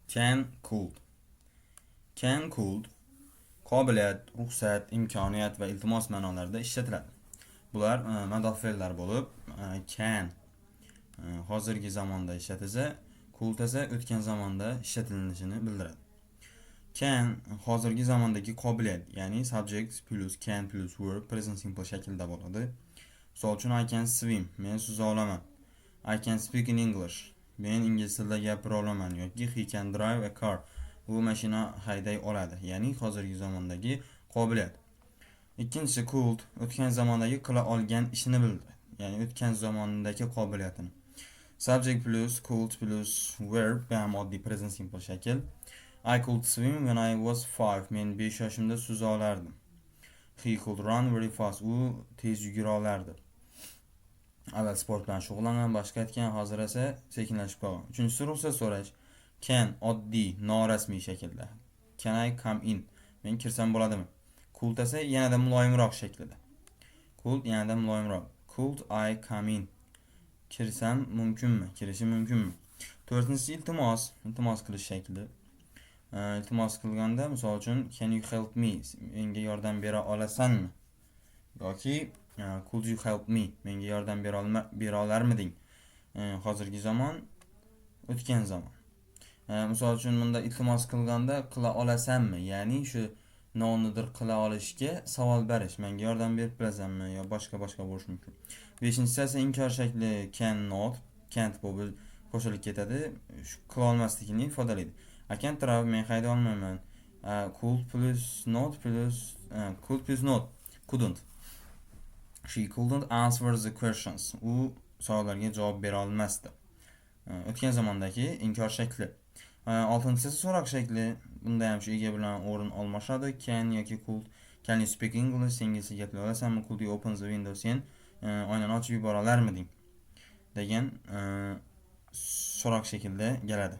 Can, could. Can, could qobiliyat, ruxsat, imkoniyat va iltimos ma'nolarida ishlatiladi. Bular mador fe'llar bo'lib, can hozirgi zamonda ishlatilsa, could esa o'tgan zamonda ishlatilishini bildiradi. Can hozirgi zamondagi qobiliyat, ya'ni subject plus can plus verb present simple shaklida bo'ladi. Misol uchun, I can swim, men suza olaman. I can speak in English, men ingliz tilida gapira olaman yoki he can drive a car. U mashina hayday oladi. Ya'ni hozirgi zamondagi qobiliyat. Ikkinchisi could o'tgan zamondagi qila olgan ishini bildiradi. Ya'ni o'tgan zamondagi qobiliyatini. Subject plus could plus verb, bu ham oddiy present simple shakl. I could swim when I was 5. Men 5 yoshimda suza olardim. He could run very fast. U tez yugura olardi. Avval sport bilan shug'ullangan, boshqa aytgan, hozir esa sekinlashib qolgan. Uchinchisi ruxsat so'rash. Can oddiy, norasmiy shaklda. Can I come in? Men kirsam bo'ladimi? Could esa yanada muloyimroq shaklida. Could yanada muloyimroq. Could I come in? Kirsam mumkinmi? Kirishim mumkinmi? To'rtinchisi iltimos, iltimos qilish shakli. Iltimos qilganda, misol uchun, can you help me? Menga yordam bera olasanmi? Yoki could you help me? Menga yordam bera olarmiding? Hozirgi zamon, o'tgan zamon. Misol uchun, bunda iltimos qilganda qila olasanmi? Ya'ni shu nimadir qila olishga savol berish. Menga yordam berib bilasanmi yo boshqa boshqa bo'lishi mumkin. Beshinchisi esa inkor shakli can not, can't bo'lib qo'shilib ketadi. Shu qila olmasligini ifodalaydi. I can't drive, men hayday olmayman. Could plus not plus could plus not, couldn't. She couldn't answer the questions. U savollarga javob bera olmasdi. O'tgan zamondagi inkor shakli. Oltinchisi so'roq shakli. Bunda ham shu ega bilan o'rin almashadi. Can yoki could. Can you speak English? Sen inglizcha gapira olasanmi? Could you open the window? Sen oynani ochib yubora olarmiding? Degan so'roq shaklida keladi.